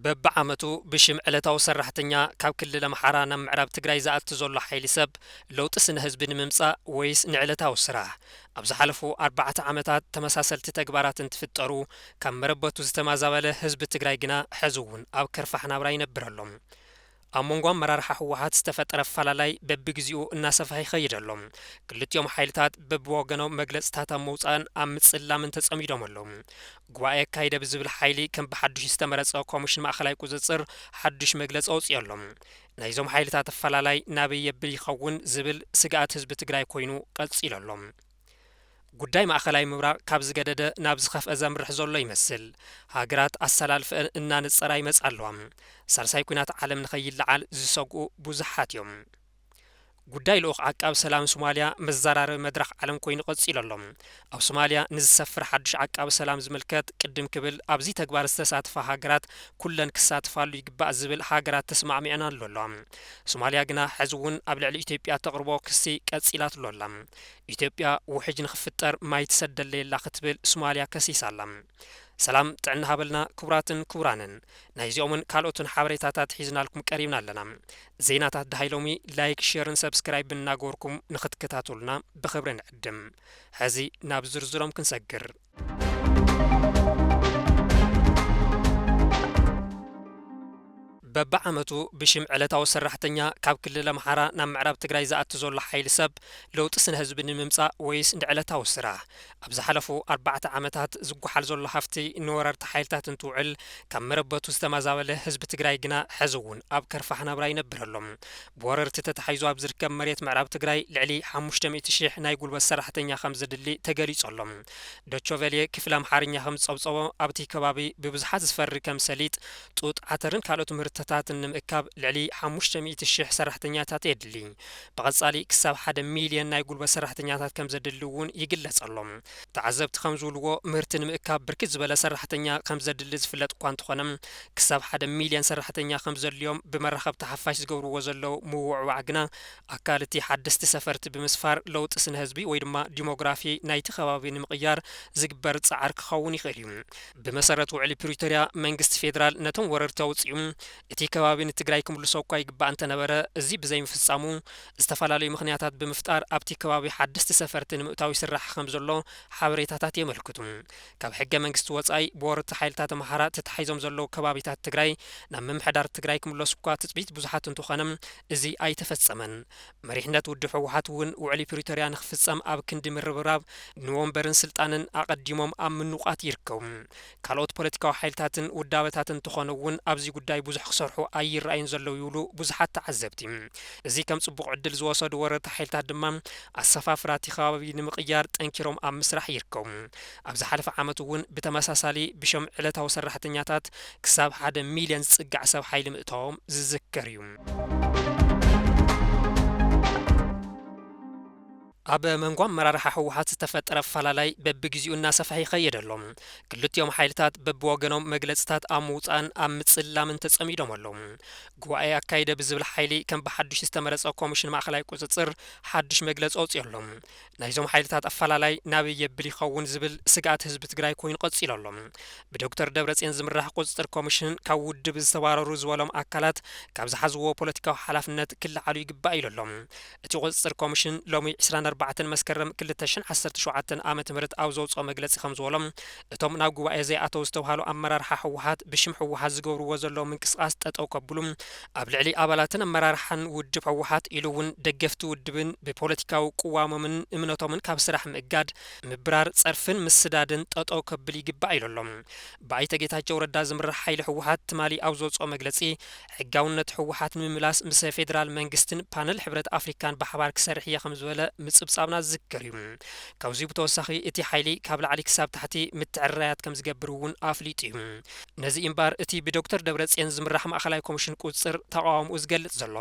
በብዓመቱ ብሽም ዕለታዊ ሰራሕተኛ ካብ ክልል ኣምሓራ ናብ ምዕራብ ትግራይ ዝኣቱ ዘሎ ሓይሊ ሰብ ለውጢ ስነ ህዝቢ ንምምጻእ ወይስ ንዕለታዊ ስራሕ? ኣብ ዝሓለፉ ኣርባዕተ ዓመታት ተመሳሰልቲ ተግባራት እንትፍጠሩ፣ ካብ መረበቱ ዝተማዛበለ ህዝቢ ትግራይ ግና ሕዚ እውን ኣብ ከርፋሕ ናብራ ይነብር ኣሎ። ኣብ መንጎ ኣመራርሓ ህወሓት ዝተፈጠረ ኣፈላላይ በብግዜኡ እናሰፍሐ ይኸይድ ኣሎ። ክልቲኦም ሓይልታት በብወገኖም መግለጽታት ኣብ ምውጻእን ኣብ ምጽላምን ተጸሚዶም ኣለዉ። ጉባኤ ኣካይደ ብዝብል ሓይሊ ከም ብሓድሽ ዝተመረጸ ኮሚሽን ማእኸላይ ቁጽጽር ሓድሽ መግለጺ ኣውጺኡ ኣሎ። ናይዞም ሓይልታት ኣፈላላይ ናበይ የብል ይኸውን ዝብል ስግኣት ህዝቢ ትግራይ ኮይኑ ቀጺሉ ኣሎ። ጉዳይ ማእኸላይ ምብራቕ ካብ ዝገደደ ናብ ዝኸፍአ ዘምርሕ ዘሎ ይመስል። ሃገራት ኣሰላልፈአን እናነጸራ ይመጻ ኣለዋ። ሳልሳይ ኲናት ዓለም ንኸይለዓል ዝሰግኡ ብዙሓት እዮም። ጉዳይ ልኡኽ ዓቃብ ሰላም ሶማልያ መዘራረቢ መድረኽ ዓለም ኮይኑ ቀጺሉ ኣሎ። ኣብ ሶማልያ ንዝሰፍር ሓድሽ ዓቃብ ሰላም ዝምልከት ቅድም ክብል ኣብዚ ተግባር ዝተሳተፋ ሃገራት ኩለን ክሳተፋሉ ይግባእ ዝብል ሃገራት ተስማዕሚዐን ኣሎ ኣለዋ። ሶማልያ ግና ሕዚ እውን ኣብ ልዕሊ ኢትዮጵያ ተቕርቦ ክሲ ቀጺላትሉ ኣላ። ኢትዮጵያ ውሕጅ ንኽፍጠር ማይ ትሰደለይ ኣላ ክትብል ሶማልያ ከሲሳ ኣላ። ሰላም ጥዕና ሃበልና ክቡራትን ክቡራንን። ናይዚኦምን ካልኦትን ሓበሬታታት ሒዝናልኩም ቀሪብና ኣለና። ዜናታት ደሃይ ሎሚ ላይክ፣ ሼርን ሰብስክራይብን እናገበርኩም ንኽትከታተሉና ብኽብሪ ንዕድም። ሕዚ ናብ ዝርዝሮም ክንሰግር። በብዓመቱ ብሽም ዕለታዊ ሰራሕተኛ ካብ ክልል ኣምሓራ ናብ ምዕራብ ትግራይ ዝኣቱ ዘሎ ሓይሊ ሰብ ለውጢ ስነ ህዝቢ ንምምጻእ ወይስ ንዕለታዊ ስራሕ? ኣብ ዝሓለፉ ኣርባዕተ ዓመታት ዝጓሓል ዘሎ ሃፍቲ ንወረርቲ ሓይልታት እንትውዕል፣ ካብ መረበቱ ዝተማዛበለ ህዝቢ ትግራይ ግና ሕዚ እውን ኣብ ከርፋሕ ናብራ ይነብር ኣሎ። ብወረርቲ ተታሒዙ ኣብ ዝርከብ መሬት ምዕራብ ትግራይ ልዕሊ ሓሙሽተ ሚእቲ ሺሕ ናይ ጉልበት ሰራሕተኛ ከም ዘድሊ ተገሊጹ ኣሎ። ዶቸ ቬለ ክፍሊ ኣምሓርኛ ከም ዝጸብጸቦ፣ ኣብቲ ከባቢ ብብዝሓት ዝፈሪ ከም ሰሊጥ፣ ጡጥ፣ ዓተርን ካልኦት ምህርትታትን ንምእካብ ልዕሊ ሓሙሽተ ሚእቲ ሺሕ ሰራሕተኛታት የድሊ። ብቐጻሊ ክሳብ ሓደ ሚልዮን ናይ ጉልበት ሰራሕተኛታት ከም ዘድሊ እውን ይግለጽ ኣሎ። ተዓዘብቲ ከም ዝብልዎ፣ ምህርቲ ንምእካብ ብርክት ዝበለ ሰራሕተኛ ከም ዘድሊ ዝፍለጥ እኳ እንተኾነ፣ ክሳብ ሓደ ሚልዮን ሰራሕተኛ ከም ዘድልዮም ብመራኸብቲ ሓፋሽ ዝገብርዎ ዘለዉ ምውዕዋዕ ግና ኣካል እቲ ሓደስቲ ሰፈርቲ ብምስፋር ለውጢ ስነ ህዝቢ ወይ ድማ ዲሞግራፊ ናይቲ ከባቢ ንምቕያር ዝግበር ጻዕሪ ክኸውን ይኽእል እዩ። ብመሰረት ውዕሊ ፕሪቶርያ፣ መንግስቲ ፌደራል ነቶም ወረርቲ ኣውጺኡ እቲ ከባቢ ንትግራይ ክምልሶ እኳ ይግባእ እንተነበረ፣ እዚ ብዘይምፍጻሙ ዝተፈላለዩ ምኽንያታት ብምፍጣር ኣብቲ ከባቢ ሓደስቲ ሰፈርቲ ንምእታው ይስራሕ ከም ዘሎ ሓበሬታታት የመልክቱ። ካብ ሕገ መንግስቲ ወጻኢ ብወረርቲ ሓይልታት ኣምሓራ ተታሒዞም ዘለዉ ከባቢታት ትግራይ ናብ ምምሕዳር ትግራይ ክምለሱ እኳ ትጽቢት ብዙሓት እንተኾነ፣ እዚ ኣይተፈጸመን። መሪሕነት ውድብ ህወሓት እውን ውዕሊ ፕሪቶርያ ንክፍጸም ኣብ ክንዲ ምርብራብ ንወንበርን ስልጣንን ኣቐዲሞም ኣብ ምንቋት ይርከቡ። ካልኦት ፖለቲካዊ ሓይልታትን ውዳበታትን እንተኾነ እውን ኣብዚ ጉዳይ ብዙሕ ክሰርሑ ኣይረኣዩን ዘለዉ ይብሉ ብዙሓት ተዓዘብቲ። እዚ ከም ጽቡቕ ዕድል ዝወሰዱ ወረርቲ ሓይልታት ድማ ኣሰፋፍራ እቲ ከባቢ ንምቕያር ጠንኪሮም ኣብ ምስራሕ ይርከቡ። ኣብ ዝሓለፈ ዓመት እውን ብተመሳሳሊ ብሸም ዕለታዊ ሰራሕተኛታት ክሳብ ሓደ ሚልዮን ዝጽጋዕ ሰብ ሓይሊ ምእታዎም ዝዝከር እዩ። ኣብ መንጎ ኣመራርሓ ህወሓት ዝተፈጠረ ኣፈላላይ በብግዜኡ እናሰፍሐ ይኸይድ ኣሎ። ክልቲኦም ሓይልታት በብወገኖም መግለጽታት ኣብ ምውጻእን ኣብ ምጽላምን ተጸሚዶም ኣለዉ። ጉባኤ ኣካይደ ብዝብል ሓይሊ ከም ብሓዱሽ ዝተመረጸ ኮሚሽን ማእኸላይ ቁጽጽር ሓዱሽ መግለጺ ኣውጺኡ ኣሎ። ናይዞም ሓይልታት ኣፈላላይ ናበይ የብል ይኸውን ዝብል ስግኣት ህዝቢ ትግራይ ኮይኑ ቀጺሉ ኣሎ። ብዶክተር ደብረጽዮን ዝምራሕ ቁጽጽር ኮሚሽን ካብ ውድብ ዝተባረሩ ዝበሎም ኣካላት ካብ ዝሓዝዎ ፖለቲካዊ ሓላፍነት ክለዓሉ ይግባእ ኢሉ ኣሎ። እቲ ቁጽጽር ኮሚሽን ሎሚ ዕስራን ኣርባዕተን መስከረም ክልተ ሽሕን ዓሰርተ ሸውዓተን ዓመተ ምህረት ኣብ ዘውጽኦ መግለጺ ከም ዝበሎም፣ እቶም ናብ ጉባኤ ዘይኣተው ዝተባሃሉ ኣመራርሓ ህወሓት ብሽም ህወሓት ዝገብርዎ ዘለዉ ምንቅስቓስ ጠጠው ከብሉ፣ ኣብ ልዕሊ ኣባላትን ኣመራርሓን ውድብ ህወሓት ኢሉ እውን ደገፍቲ ውድብን ብፖለቲካዊ ቅዋሞምን እምነቶምን ካብ ስራሕ ምእጋድ፣ ምብራር፣ ጸርፍን ምስዳድን ጠጠው ከብል ይግባእ ኢሉ ኣሎ። ብኣይተ ጌታቸው ረዳ ዝምራሕ ሓይሊ ህወሓት ትማሊ ኣብ ዘውጽኦ መግለጺ፣ ሕጋውነት ህወሓት ንምምላስ ምስ ፌደራል መንግስትን ፓነል ሕብረት ኣፍሪካን ብሓባር ክሰርሕ እየ ከም ዝበለ ምጽብጻብና ዝዝከር እዩ። ካብዚ ብተወሳኺ እቲ ሓይሊ ካብ ላዕሊ ክሳብ ታሕቲ ምትዕርራያት ከም ዝገብር እውን ኣፍሊጡ እዩ። ነዚ እምባር እቲ ብዶክተር ደብረጽዮን ዝምራሕ ማእኸላይ ኮሚሽን ቁጽጽር ተቓውሞኡ ዝገልጽ ዘሎ።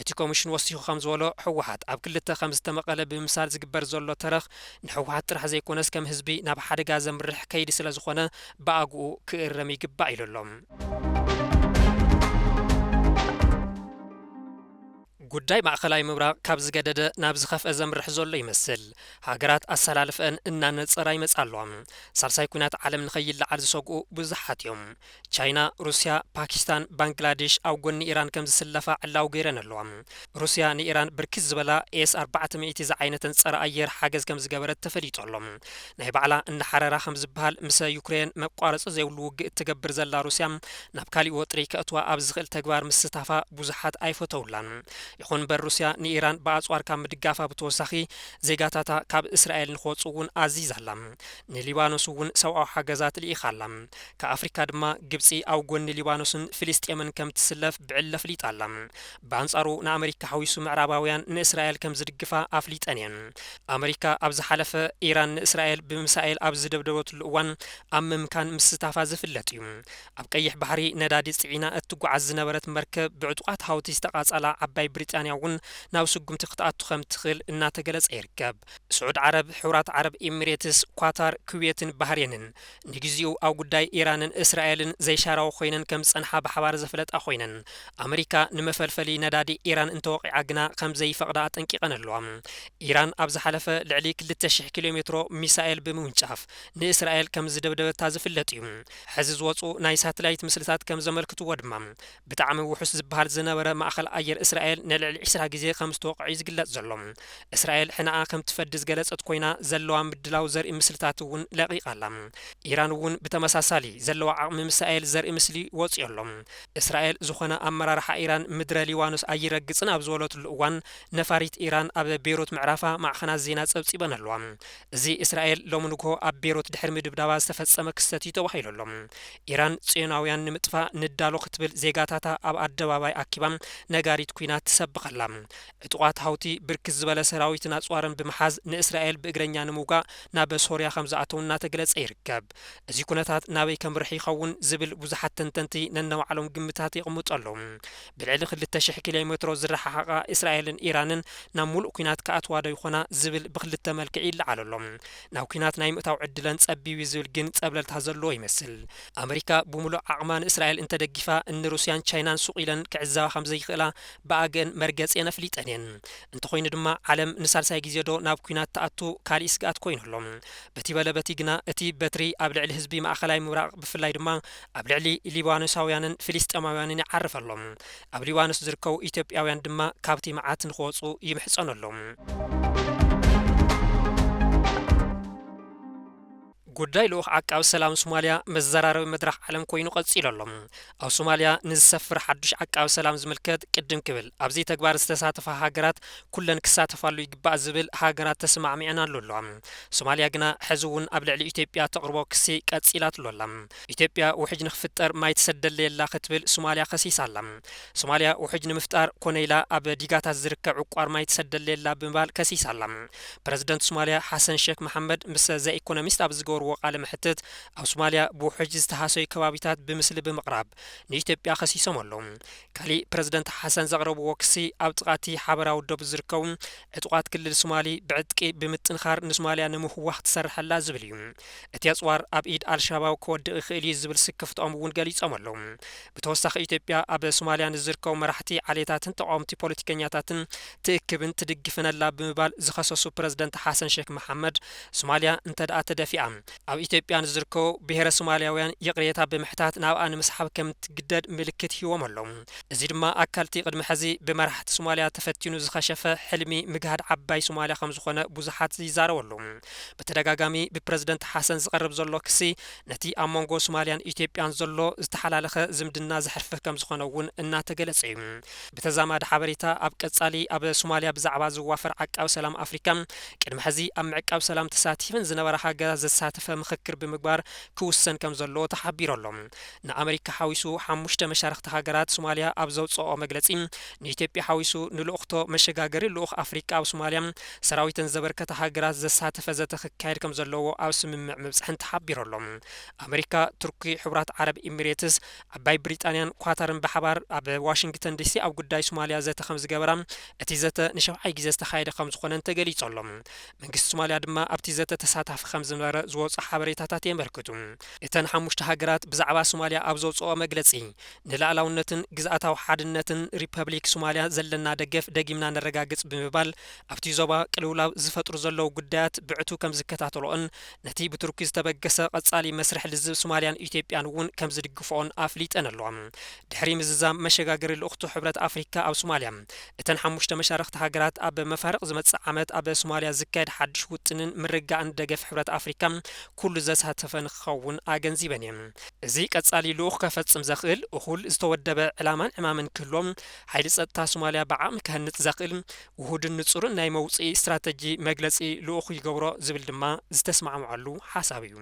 እቲ ኮሚሽን ወሲኹ ከም ዝበሎ፣ ህወሓት ኣብ ክልተ ከም ዝተመቐለ ብምምሳል ዝግበር ዘሎ ተረኽ ንህወሓት ጥራሕ ዘይኮነስ ከም ህዝቢ ናብ ሓደጋ ዘምርሕ ከይዲ ስለ ዝኾነ ብኣግኡ ክእረም ይግባእ ኢሉ ኣሎ። ጉዳይ ማእኸላይ ምብራቕ ካብ ዝገደደ ናብ ዝኸፍአ ዘምርሕ ዘሎ ይመስል። ሃገራት ኣሰላልፈአን እናነጸራ ይመጻ ኣለዋ። ሳልሳይ ኲናት ዓለም ንኸይለዓል ዝሰግኡ ብዙሓት እዮም። ቻይና፣ ሩስያ፣ ፓኪስታን፣ ባንግላዴሽ ኣብ ጎኒ ኢራን ከም ዝስለፋ ዕላዊ ገይረን ኣለዋ። ሩስያ ንኢራን ብርክት ዝበላ ኤስ ኣርባዕተ ሚእቲ ዝዓይነተን ጸረ ኣየር ሓገዝ ከም ዝገበረት ተፈሊጡ ኣሎ። ናይ ባዕላ እናሓረራ ከም ዝበሃል፣ ምስ ዩክሬን መቋረጺ ዘይብሉ ውግእ እትገብር ዘላ ሩስያ፣ ናብ ካሊእ ወጥሪ ከእትዋ ኣብ ዝኽእል ተግባር ምስታፋ ብዙሓት ኣይፈተውላን። ይኹን እምበር፣ ሩስያ ንኢራን ብኣጽዋር ካብ ምድጋፋ ብተወሳኺ፣ ዜጋታታ ካብ እስራኤል ንክወጹ እውን ኣዚዛ ኣላ። ንሊባኖስ እውን ሰብኣዊ ሓገዛት ልኢኻ ኣላ። ካብ ኣፍሪካ ድማ፣ ግብጺ ኣብ ጎኒ ሊባኖስን ፍልስጤምን ከም ትስለፍ ብዕሊ ኣፍሊጣ ኣላ። ብኣንጻሩ፣ ንኣመሪካ ሓዊሱ ምዕራባውያን ንእስራኤል ከም ዝድግፋ ኣፍሊጠን እየን። ኣመሪካ ኣብ ዝሓለፈ፣ ኢራን ንእስራኤል ብሚሳኤል ኣብ ዝደብደበትሉ እዋን ኣብ ምምካን ምስታፋ ዝፍለጥ እዩ። ኣብ ቀይሕ ባሕሪ ነዳዲ ጽዒና እትጓዓዝ ዝነበረት መርከብ ብዕጡቓት ሀውቲ ዝተቓጸላ ዓባይ ብሪጣንያ እውን ናብ ስጉምቲ ክትኣቱ ከም ትኽእል እናተገለጸ ይርከብ። ስዑድ ዓረብ፣ ሕቡራት ዓረብ ኤሚሬትስ፣ ኳታር፣ ኩዌትን ባህሬንን ንግዜኡ ኣብ ጉዳይ ኢራንን እስራኤልን ዘይሻራዊ ኮይነን ከም ዝጸንሓ ብሓባር ዘፍለጣ ኮይነን፣ ኣመሪካ ንመፈልፈሊ ነዳዲ ኢራን እንተወቒዓ ግና ከም ዘይፈቕዳ ኣጠንቂቐን ኣለዋ። ኢራን ኣብ ዝሓለፈ ልዕሊ ክልተ ሽሕ ኪሎ ሜትሮ ሚሳኤል ብምውንጫፍ ንእስራኤል ከም ዝደብደበታ ዝፍለጥ እዩ። ሕዚ ዝወጹ ናይ ሳተላይት ምስልታት ከም ዘመልክትዎ ድማ፣ ብጣዕሚ ውሑስ ዝበሃል ዝነበረ ማእኸል ኣየር እስራኤል ንልዕሊ ዕስራ ግዜ ከም ዝተወቕዐ እዩ ዝግለጽ ዘሎ። እስራኤል ሕነኣ ከም ትፈዲ ዝገለጸት ኮይና፣ ዘለዋ ምድላው ዘርኢ ምስልታት እውን ለቒቓ ኣላ። ኢራን እውን ብተመሳሳሊ ዘለዋ ዓቕሚ ሚሳኤል ዘርኢ ምስሊ ወጺኡ ኣሎ። እስራኤል ዝኾነ ኣመራርሓ ኢራን ምድረ ሊባኖስ ኣይረግጽን ኣብ ዝበለትሉ እዋን፣ ነፋሪት ኢራን ኣብ ቤይሩት ምዕራፋ ማዕኸናት ዜና ጸብጺበን ኣለዋ። እዚ እስራኤል ሎሚ ንግሆ ኣብ ቤይሩት ድሕሪ ምድብዳባ ዝተፈጸመ ክስተት እዩ ተባሂሉ ኣሎ። ኢራን ጽዮናውያን ንምጥፋእ ንዳሎ ክትብል ዜጋታታ ኣብ ኣደባባይ ኣኪባ ነጋሪት ኲናት ትሰብኽ ኣላ። ዕጡቓት ሀውቲ ብርክት ዝበለ ሰራዊትን ኣጽዋርን ብምሓዝ ንእስራኤል ብእግረኛ ንምውጋእ ናብ ሶርያ ከም ዝኣተዉ እናተገለጸ ይርከብ። እዚ ኩነታት ናበይ ከምርሕ ይኸውን ዝብል ብዙሓት ተንተንቲ ነነባዕሎም ግምታት የቕምጡ ኣለዉ። ብልዕሊ ክልተ ሽሕ ኪሎ ሜትሮ ዝረሓሓቓ እስራኤልን ኢራንን ናብ ሙሉእ ኲናት ክኣትዋ ዶ ይኾና ዝብል ብክልተ መልክዕ ይለዓል ኣሎ። ናብ ኲናት ናይ ምእታው ዕድለን ጸቢብ እዩ ዝብል ግን ጸብለልታ ዘለዎ ይመስል። ኣመሪካ ብሙሉእ ዓቕማ ንእስራኤል እንተደጊፋ፣ እኒ ሩስያን ቻይናን ሱቕ ኢለን ክዕዘባ ከም ዘይኽእላ ብኣገን መርገጺአን ኣፍሊጠን እየን። እንተኾይኑ ድማ፣ ዓለም ንሳልሳይ ግዜ ዶ ናብ ኲናት ትኣቱ፣ ካሊእ ስግኣት ኮይኑ ኣሎ። በቲ በለ በቲ ግና፣ እቲ በትሪ ኣብ ልዕሊ ህዝቢ ማእኸላይ ምብራቕ፣ ብፍላይ ድማ ኣብ ልዕሊ ሊባኖሳውያንን ፍልስጤማውያንን ይዓርፍ ኣሎ። ኣብ ሊባኖስ ዝርከቡ ኢትዮጵያውያን ድማ ካብቲ መዓት ንክወፁ ይምሕፀኑ ኣለዉ። ጉዳይ ልኡኽ ዓቃቢ ሰላም ሶማልያ መዘራረቢ መድረኽ ዓለም ኮይኑ ቀፂሉ ኣሎ። ኣብ ሶማልያ ንዝሰፍር ሓዱሽ ዓቃቢ ሰላም ዝምልከት ቅድም ክብል ኣብዚ ተግባር ዝተሳተፋ ሃገራት ኩለን ክሳተፋሉ ይግባእ ዝብል ሃገራት ተስማዕሚዐን ኣሎ ኣለዋ። ሶማልያ ግና ሕዚ እውን ኣብ ልዕሊ ኢትዮጵያ ተቕርቦ ክሲ ቀፂላትሉ ኣላ። ኢትዮጵያ ውሕጅ ንክፍጠር ማይ ትሰደለይ ኣላ ክትብል ሶማልያ ከሲሳ ኣላ። ሶማልያ ውሕጅ ንምፍጣር ኮነ ኢላ ኣብ ዲጋታት ዝርከብ ዕቋር ማይ ትሰደለይ ኣላ ብምባል ከሲሳ ኣላ። ፕረዚደንት ሶማልያ ሓሰን ሼክ መሓመድ ምስ ዘ ኢኮኖሚስት ኣብ ዝገበርዎ ቃለ መሕትት፣ ኣብ ሶማልያ ብውሕጅ ዝተሃሰዩ ከባቢታት ብምስሊ ብምቕራብ ንኢትዮጵያ ከሲሶም ኣለዉ። ካሊእ ፕረዚደንት ሓሰን ዘቕረብዎ ክሲ፣ ኣብ ጥቓ እቲ ሓበራዊ ዶብ ዝርከቡ ዕጡቓት ክልል ሶማሊ ብዕጥቂ ብምጥንኻር ንሶማልያ ንምህዋኽ ትሰርሕ ኣላ ዝብል እዩ። እቲ ኣጽዋር ኣብ ኢድ ኣልሻባብ ክወድቕ ይኽእል እዩ ዝብል ስክፍትኦም እውን ገሊጾም ኣለዉ። ብተወሳኺ፣ ኢትዮጵያ ኣብ ሶማልያ ንዝርከቡ መራሕቲ ዓሌታትን ተቓወምቲ ፖለቲከኛታትን ትእክብን ትድግፍን ኣላ ብምባል ዝኸሰሱ ፕረዚደንት ሓሰን ሼክ መሓመድ፣ ሶማልያ እንተ ደኣ ተደፊኣ፣ ኣብ ኢትዮጵያ ንዝርከቡ ብሄረ ሶማልያውያን ይቕሬታ ብምሕታት ናብኣ ንምስሓብ ከም ትግደድ ምልክት ሂቦም ኣለዉ። እዚ ድማ ኣካል እቲ ቅድሚ ሕዚ ብመራሕቲ ሶማልያ ተፈቲኑ ዝኸሸፈ ሕልሚ ምግሃድ ዓባይ ሶማልያ ከም ዝኾነ ብዙሓት ይዛረቡ ኣለዉ። ብተደጋጋሚ ብፕረዚደንት ሓሰን ዝቐርብ ዘሎ ክሲ፣ ነቲ ኣብ መንጎ ሶማልያን ኢትዮጵያን ዘሎ ዝተሓላለኸ ዝምድና ዘሕርፍፍ ከም ዝኾነ እውን እናተገለጸ እዩ። ብተዛማዲ ሓበሬታ፣ ኣብ ቀጻሊ ኣብ ሶማልያ ብዛዕባ ዝዋፈር ዓቃቢ ሰላም ኣፍሪካ፣ ቅድሚ ሕዚ ኣብ ምዕቃብ ሰላም ተሳቲፈን ዝነበራ ሃገራት ዘሳተፈ ምኽክር ብምግባር ክውሰን ከም ዘለዎ ተሓቢሩ ኣሎ። ንኣመሪካ ሓዊሱ ሓሙሽተ መሻርኽቲ ሃገራት ሶማልያ ኣብ ዘውፅኦ መግለፂ፣ ንኢትዮጵያ ሓዊሱ ንልኡኽቶ መሸጋገሪ ልኡኽ ኣፍሪቃ ኣብ ሶማልያ ሰራዊተን ዘበርከታ ሃገራት ዘሳተፈ ዘተ ክካየድ ከም ዘለዎ ኣብ ስምምዕ ምብፅሐን ተሓቢሩ ኣሎ። ኣመሪካ፣ ቱርኪ፣ ሕቡራት ዓረብ ኤሚሬትስ፣ ዓባይ ብሪጣንያን ኳታርን ብሓባር ኣብ ዋሽንግተን ዲሲ ኣብ ጉዳይ ሶማልያ ዘተ ከም ዝገበራ፣ እቲ ዘተ ንሸውዓይ ግዜ ዝተኻየደ ከም ዝኾነን ተገሊጹ ኣሎ። መንግስቲ ሶማልያ ድማ ኣብቲ ዘተ ተሳታፊ ከም ዝነበረ ዝወ-፣ ዝወፁ ሓበሬታታት የመልክቱ። እተን ሓሙሽተ ሃገራት ብዛዕባ ሶማልያ ኣብ ዘውፅኦ መግለፂ፣ ንልኣላውነትን ግዝኣታዊ ሓድነትን ሪፐብሊክ ሶማልያ ዘለና ደገፍ ደጊምና ነረጋግፅ ብምባል፣ ኣብቲ ዞባ ቅልውላው ዝፈጥሩ ዘለዉ ጉዳያት ብዕቱ ከም ዝከታተልኦን ነቲ ብቱርኪ ዝተበገሰ ቀጻሊ መስርሕ ልዝብ ሶማልያን ኢትዮጵያን እውን ከም ዝድግፍኦን ኣፍሊጠን ኣለዋ። ድሕሪ ምዝዛም መሸጋገሪ ልኡኽቱ ሕብረት ኣፍሪካ ኣብ ሶማልያ፣ እተን ሓሙሽተ መሻርኽቲ ሃገራት ኣብ መፋርቕ ዝመጽእ ዓመት ኣብ ሶማልያ ዝካየድ ሓድሽ ውጥንን ምርግጋእን ደገፍ ሕብረት ኣፍሪካ ኩሉ ዘሳተፈ ንክኸውን ኣገንዚበን እየን። እዚ ቀጻሊ ልኡኽ ከፈጽም ዘኽእል እኹል ዝተወደበ ዕላማን ዕማምን ክህሎ፣ ሓይሊ ጸጥታ ሶማልያ ብዓቕሚ ክሃንጽ ዘኽእል ውሁድን ንጹርን ናይ መውጽኢ ስትራተጂ መግለጺ ልኡኽ ይገብሮ ዝብል ድማ ዝተስማዕምዓሉ ሓሳብ እዩ።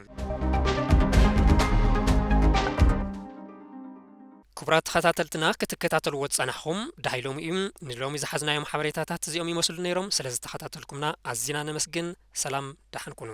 ክቡራት ተኸታተልትና ክትከታተልዎ ዝጸናሕኹም ዳሃይ ሎሚ እዩ። ንሎሚ ዝሓዝናዮም ሓበሬታታት እዚኦም ይመስሉ ነይሮም። ስለ ዝተኸታተልኩምና ኣዚና ነመስግን። ሰላም ደሓን ኩኑ።